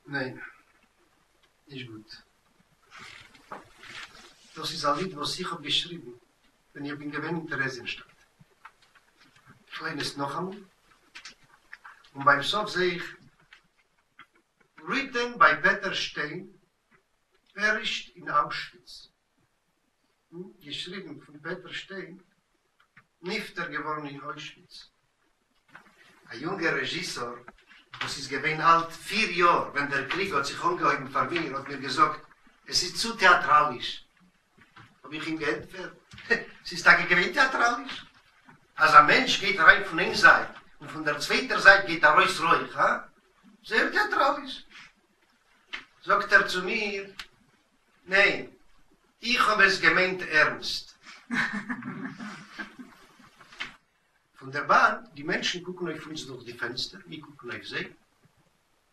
ניין, נישט גוט. דאס איז א ליד וואס איך האב געשריבן ווען איך בין געווען אין טערעזיענשטאט. איך ליין עס נאכאמאל, און ביים סוף זעה איך Written by Peter Stein, perished in Auschwitz. געשריבן פון פעטער שטיין, נפטר געווארן אין אוישוויץ. א יונגער רעזשיסאר וואס איז געווען אלט פיר יאר ווען דער קריג האט זיך אנגעהויבן פאר מיר האט מיר געזאגט עס איז צו טעאטראליש. האב איך אים געענטפערט ס'איז טאקע געווען טעאטראליש. אז א מענטש גייט אריין פון איין זייט און פון דער צווייטער זייט גייט ארויס רויך, הא? זייער טעאטראליש. זאגט ער צו מיר ניין, איך האב עס געמיינט ערנסט. פון דער באן, די מענטשן קוקן אויף אונז דורך די פענסטער, מיר קוקן אויף זיי.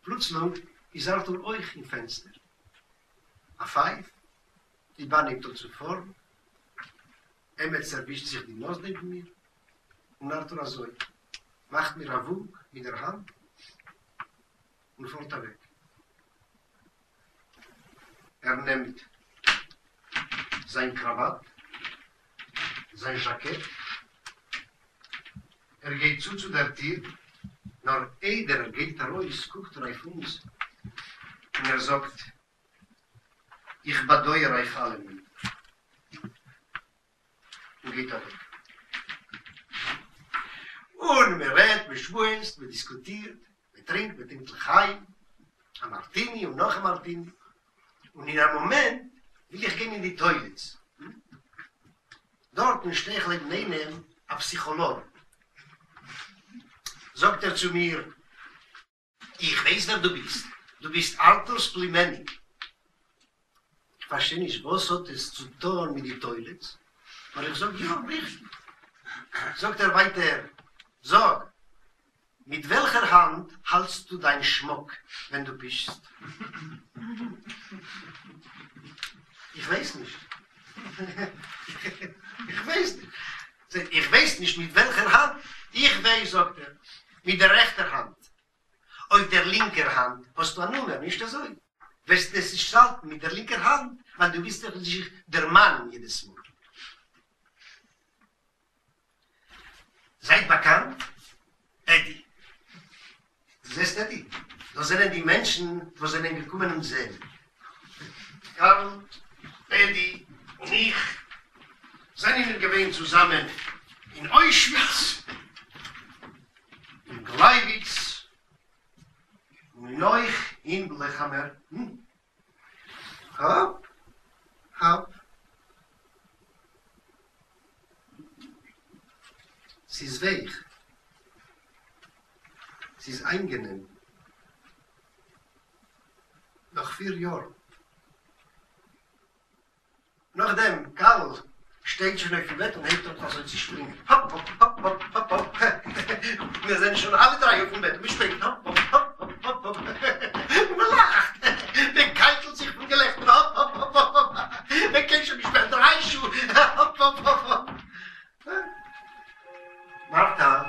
פלוצלונג איז ארטור אויך אין פענסטער. א פייף, די באן הייבט אן צו פארן, עמעצער ווישט זיך די נאז נעבן מיר, און ארטור אזוי, מאכט מיר א וואונק מיט דער האנט און פארט אוועק. ער נעמט זיין קראוואט, זיין זשאקעט, ער גייט צו צו דער טיר, נאר איידער ער גייט ארויס קוקט ער אויף אונז און ער זאגט, איך באדויער אייך אלעמען. און גייט אוועק. און מען רעדט, מען שמועסט, מען דיסקוטירט, מען טרינקט, מען טרינקט לחיים, א מארטיני און נאך א מארטיני, און אין א מאמענט וויל איך גיין אין די טוילעטס, דארטן שטיי איך לעבן איינעם א פסיכאלאג, זאגט ער צו מיר, איך ווייס ווער דו ביסט, דו ביסט ארטור'ס פלימעניק. איך פארשטיי נישט וואס האט עס צו טון מיט די טוילעטס, נאר איך זאג יא, ריכטיג. זאגט ער ווייטער, זאג, מיט וועלכער האנט האלטסטו דיין שמאק ווען דו פישסט? איך ווייס נישט. איך ווייס נישט. איך ווייס נישט מיט וועלכער האנט. איך ווייס, זאגט ער, מיט דער רעכטער האנט. אויף דער לינקער האנט האסטו א נומער, נישט אזוי? וועסט עס נישט האלטן מיט דער לינקער האנט, ווייל דו ווילסט דאך זיך דערמאנען יעדעס מאל. זייט באקאנט, עדי. דו זעסט עדי? דאס זענען די מענטשן וואס זענען געקומען אונז זען. קארל, עדי און איך זענען מיר געווען צוזאמען אין אוישוויץ, אין גלייוויץ, און אויך אין בלעכהאמער. האפ, האפ. ס'איז ווייך. ס'איז איינגענעם. נאך פיר יאר. נאכדעם קארל שטייט שוין אויפן בעט און הייבט אן אזוי צו שפרינגען, האפ האפ האפ האפ האפ האפ, מיר זענען שוין אלע דריי אויפן בעט און מען שפרינגט האפ האפ האפ האפ האפ האפ, און מען לאכט, מען קייקלט זיך פון געלעכטער האפ האפ האפ האפ האפ, מען קען שוין נישט מער דריי שעה האפ האפ האפ האפ. מארטא,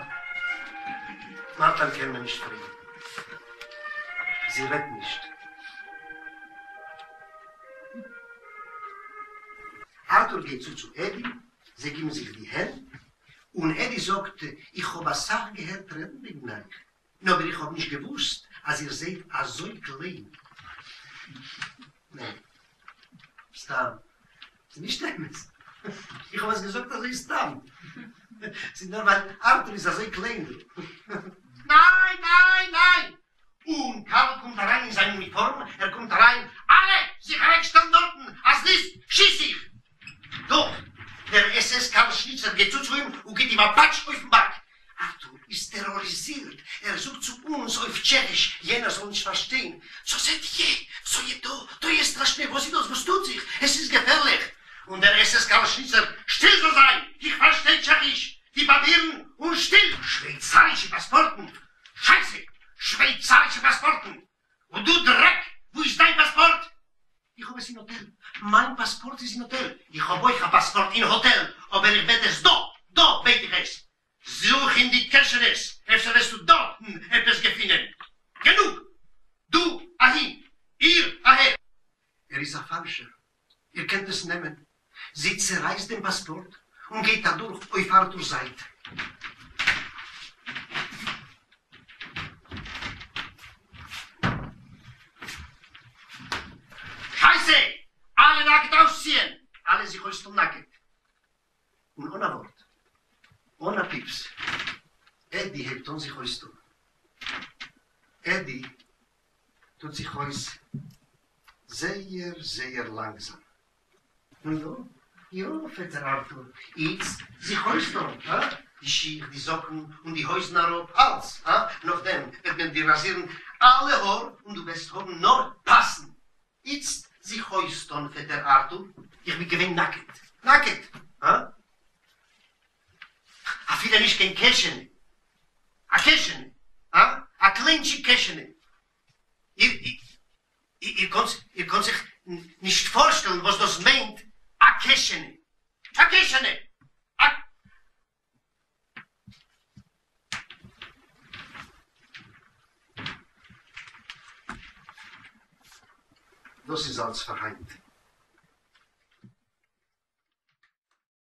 מארטא'ן קען מען נישט פרעגן, זי רעדט נישט. ארטור גייט צו צו עדי, זיי גיבן זיך די הענט, און עדי זאגט, איך האב אסאך געהערט רעדן וועגן אייך, אבער איך האב נישט געוואוסט אז איר זענט אזוי קליין. ניין, סתם. ס'איז נישט אמת. איך האב עס געזאגט אזוי סתם. ס'איז נאר ווייל ארטור איז אזוי קליין. ניין! ניין! ניין! און קארל קומט אריין אין זיין אוניפארם, ער קומט אריין, אלע זיך אוועקשטעלן דארטן, אז נישט שיס איך! דא, דער עס עס קארל שניצער גייט צו צו אים און גיט אים א פאטש אויפן באק. ארטור איז טעראריזירט, ער זאגט צו אונז אויף טשעכיש, יענער זאל נישט פארשטיין, צא זע דיע, צא יע דא, טא יע סטראשנע, וואס איז דאס, וואס טוט זיך, עס איז געפערליך! און דער עס עס קארל שניצער, שטיל זאל זיין, איך פארשטיי טשעכיש, די פאפירן און שטיל! שווייצארישע פאספארטן! שייסע! שווייצארישע פאספארטן! און דו דרעק, וואו איז דיין פאספארט? איך האב עס אין האטעל. מיין פאספארט איז אין האטעל. איך האב אויך א פאספארט אין האטעל, אבער איך בעט עס דא! דא בעט איך עס! זוך אין די קעשענעס, אפשר וועסטו דארטן עפעס געפינען. גענוג! דו א. אַהין! איר, אַהער! ער איז אַ פֿאַלשער. איר קענט עס נעמען. זי צערייסט דעם פּאַספּאָרט און גייט אַדורך אויף אַרטורס זייט. שייסע! אַלע נאַקעט אויסציען! אַלע זיך אויסטאָן נאַקעט. און אָן אַ וואָרט, אָן אַ פּיפּס. עדי הייבט אָן זיך אויסטאָן. עדי טוט זיך אויס זייער זייער לאנגזאם. נו יא, יא, פעטער ארטור, איצט זיך אויסטון, הא? די שיך, די זאקן, און די הויזן אראפ, אלץ, הא? נאכדעם וועט מען דיר ראזירן אלע האר און דו וועסט האבן נאר פאסן. איצט זיך אויסטון, פעטער ארטור, איך בין געווען נאקעט, נאקעט, הא? אפילו נישט קיין קעשענע, א קעשענע, הא? א קליינטשיק קעשענע. איר איר קאנט איר קאנט זיך נישט פארשטעלן וואס דאס מיינט א קעשענע. א קעשענע! א. דאס איז אלץ פאר היינט.